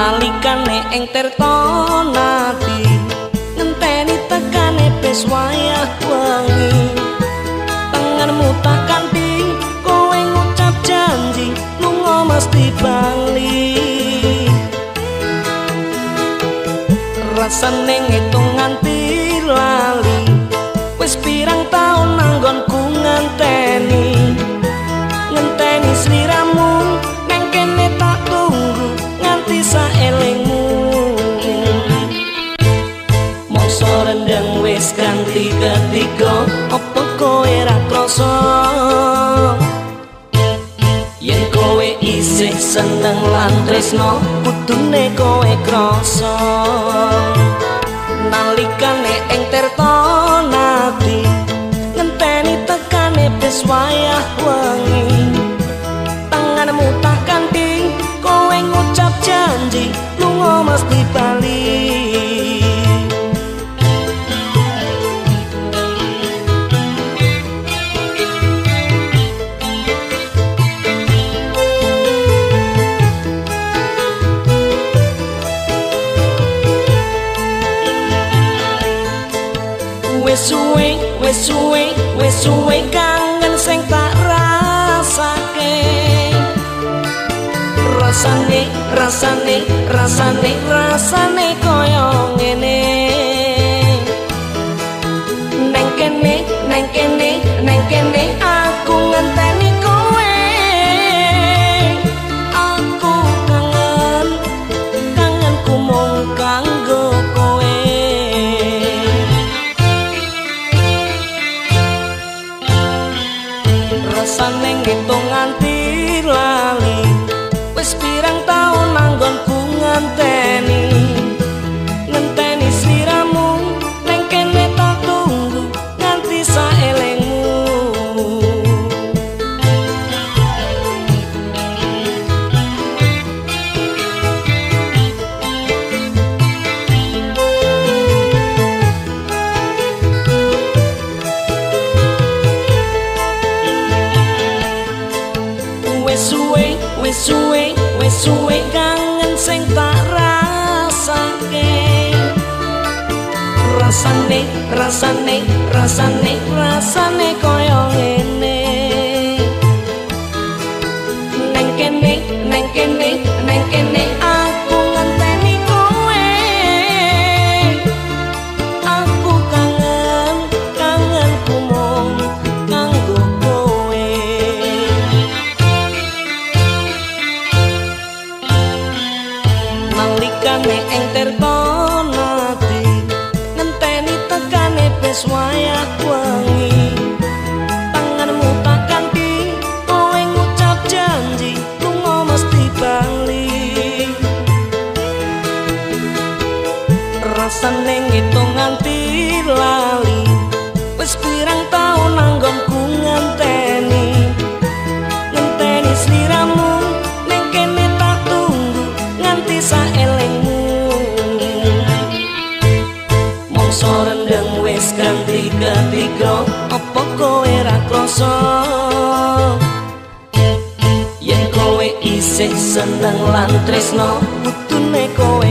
Nalikane ing Tirtonadi ngenteni tekane bis wayah wengi. Tengenmu tak kanthi kowe ngucap janji lunga mesti bali. Rasane ngitung nganti lali, wis pirang taun anggonku ngenteni. Ngenteni sliramu neng kene tak tunggu nganti saelingmu. Mongso rendeng wis ganti ketiga, opo kowe ra krasa? Yen kowe isih seneng lan tresno, kudune kowe krasa. Nalikane ing Tirtonadi ngenteni tekane bis wayah wengi. Tanganmu tak kanthi kowe ngucap janji lunga mesti bali. Wis suwe, wis suwe, wis suwe kangen sing tak rasake. Rasane, rasane, rasane, rasane koyo ngene. Neng kene, neng kene, neng kene aku ngenteni kowe. Aku kangen, kangenku mung kanggo kowe. Rasane ngitung nganti lali, wis pirang taun anggonku ngenteni. Ngenteni sliramu neng kene tak tunggu nganti saelingmu. Wis suwe, wis suwe, wis suwe kangen sing tak rasake. Rasane, rasane, rasane, rasane koyo ngene. Neng kene, neng kene, neng kene aku ngenteni kowe. Aku kangen, kangenku mung kanggo kowe. Nalikane ing Tirtonadi ngenteni tekane bis wayah wengi. Tanganmu tak kanthi kowe ngucap janji lunga mesti bali. Rasane ngitung nganti lali, wis pirang taun anggonku ngenteni. Ngenteni sliramu neng kene tak tunggu nganti saelingmu. Mongso rendeng wis ganti ketiga, opo kowe ra krasa? Yen kowe isih seneng lan tresno, kudune kowe